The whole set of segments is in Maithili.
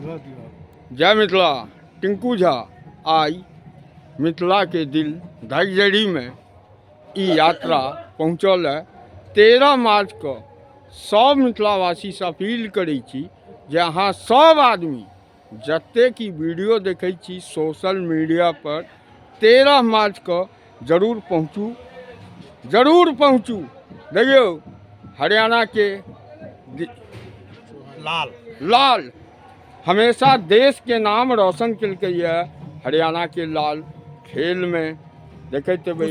जय मिथिला। टिंकू झा आइ मिथिलाके दिल धगजड़ीमे ई यात्रा पहुँचल है। 13 मार्च के सब मिथिलावासीसँ अपील करै छी जे अहाँ सब आदमी जतेक ई वीडियो देखै छी सोशल मीडिया पर 13 मार्च के जरूर पहुँचू, जरूर पहुँचू। देखियौ हरियाणा के लाल लाल हमेशा देश के नाम रोशन केलकै हरियाणा के लाल खेल में देखैत हेबै,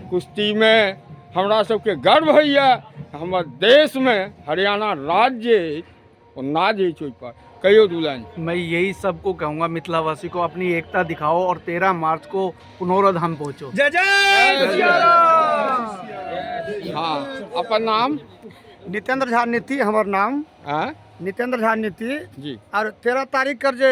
कुश्ती में हमरा सबके गर्व होइए हमर देश में हरियाणा राज्य अछि ओ नाज अछि ओहिपर। कहियो दू लाइन। मैं यही सबको कहूँगा, मिथिलावासी को अपनी एकता दिखाओ और 13 मार्च को पुनौरा धाम पहुँचो। जय जय। हाँ, अपन नाम? नितेंद्र झा नीति हमर नाम। आँ? नितेंद्र झा नीति जी। और 13 तारीख के जे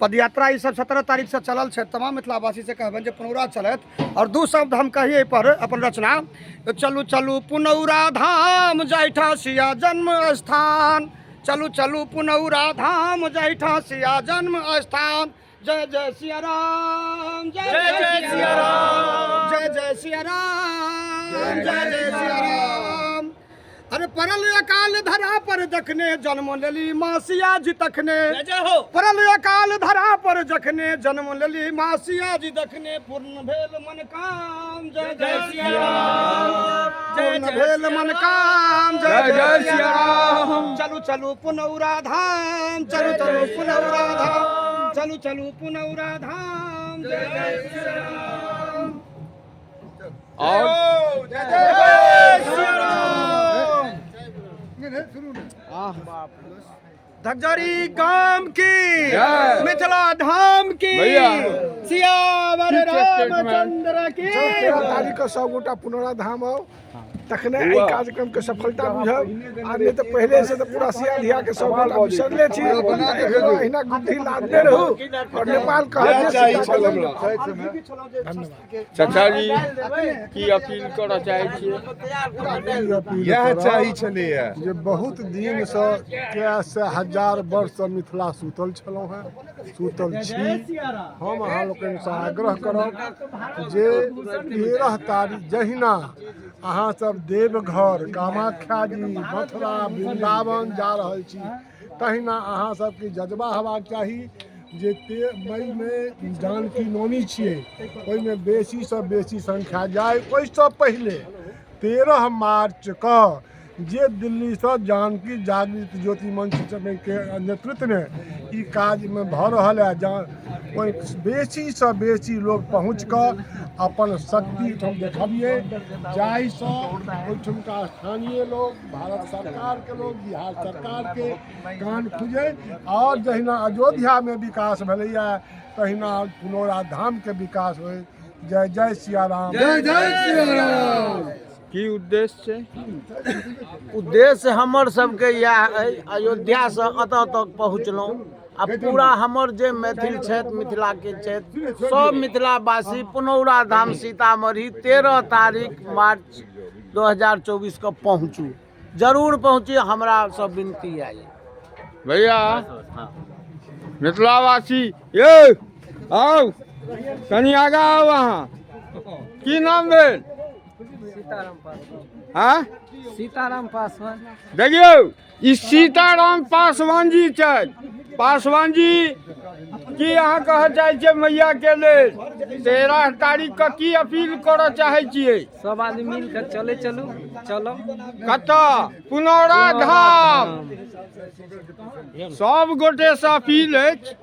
पदयात्रा ई सब 17 तारीख से चलल छै, तमाम मिथिलावासी से कहबनि जे पुनौरा चलत। और दू शब्द हम कहिए पर अपन रचना, चलू चलू पुनौरा धाम जाहिठाँ सिया जन्म स्थान, चलू चलू पुनौरा धाम जाहिठाँ सिया जन्म स्थान, जय जय सिया राम, जय जय सिया राम, जय जय सिया राम, जय जय सिया राम। अरे परल अकाल धरा पर जखने जन्म लेली माँ सिया जी तखने, परल अकाल धरा पर जखने जन्म लेली माँ सिया जी तखने, पूर्ण भेल मन काम, जय जय सिया राम, पूर्ण भेल मन काम, जय जय सिया राम। चलू चलू पुनौरा धाम, चलू चलू पुनौरा धाम, चलू चलू पुनौरा धाम, जय जय सिया राम। और जय जय सिया राम। धगजरी गाम की, जय। मिथिला धाम की, भैया। सियावर की स्टेटमेंट? रामचंद्र की। 13 तारीख के सब गोटा पुनौरा धाम आओ, तखने एहि कार्यक्रम के सफलता बुझब। आ नहि तऽ पहिले से तऽ पूरा सिया धिया के सब गोटा बिसरले छी, एखनो अहिना गुद्धी लादने रहू और नेपाल कहत जे सीता के जन्म। चाचा जी की अपील करऽ चाहै छियै? इएह चाही छलैया जे बहुत दिनसँ कए सए हजार वर्षसँ मिथिला सुतल छलहुँ हेँ, सुतल छी। हम अहाँ लोकनिसँ आग्रह करब जे 13 तारीख जहिना अहाँ सब देवघर, कामाख्या जी, मथुरा, वृंदावन जा रहल छी, तहिना अहाँ सबके जज्बा हेबाक चाही जे मईमे जानकी नवमी छियै, ओहिमे बेसीसँ बेसी संख्या जाय। ओहिसँ पहिले 13 मार्च के जे दिल्लीसँ जानकी जागृत ज्योति मंच के नेतृत्वमे ई काजमे भऽ रहल है, जहाँ ओहि बेसीसँ बेसी लोक पहुँच कऽ अपन शक्ति ओहिठाम देखबियै, जाहिसँ ओहिठुमका स्थानीय लोक, भारत सरकारके लोक, बिहार सरकारके कान खुजै और जहिना अयोध्यामे विकास भेलैए तहिना पुनौरा धामके विकास होइ। जय जय सियाराम, जय जय सियाराम। की उद्देश्य छै? उद्देश्य हमर सबके इएह अइ, अयोध्यासँ एतऽ तक पहुँचलहुँ आ पूरा हमर जे मैथिल छथि, मिथिलाके छथि, सब मिथिलावासी पुनौरा धाम सीतामढ़ी 13 तारीख मार्च 2024 के पहुँचू, जरूर पहुँची, हमरा सब विनती है। भैया मिथिलावासी ये आउ कनि आगा आउ। अहाँ की नाम भेल? सीताराम पासवान। हाँ? सीताराम पासवान। देखियौ ई सीताराम पासवान जी छथि। पासवान जी की अहाँ कहऽ चाहै छियै मैया के लेल 13 तारीख के की अपील करऽ चाहै छियै? सब आदमी मिल कर चले चलू, चलब कतऽ? पुनौरा धाम। सब गोटे से अपील अछि।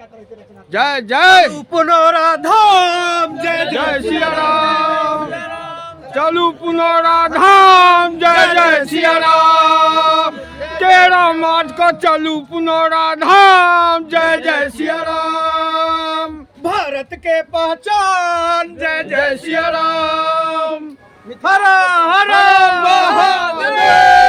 जय जय पुनौरा धाम, जय जय सियाराम। चलू पुनौरा धाम, जय जय सियाराम। 13 मार्च के चलू पुनौरा धाम, जय जय सियाराम। भारत के पहचान, जय जय सियाराम। हर हर महादेव।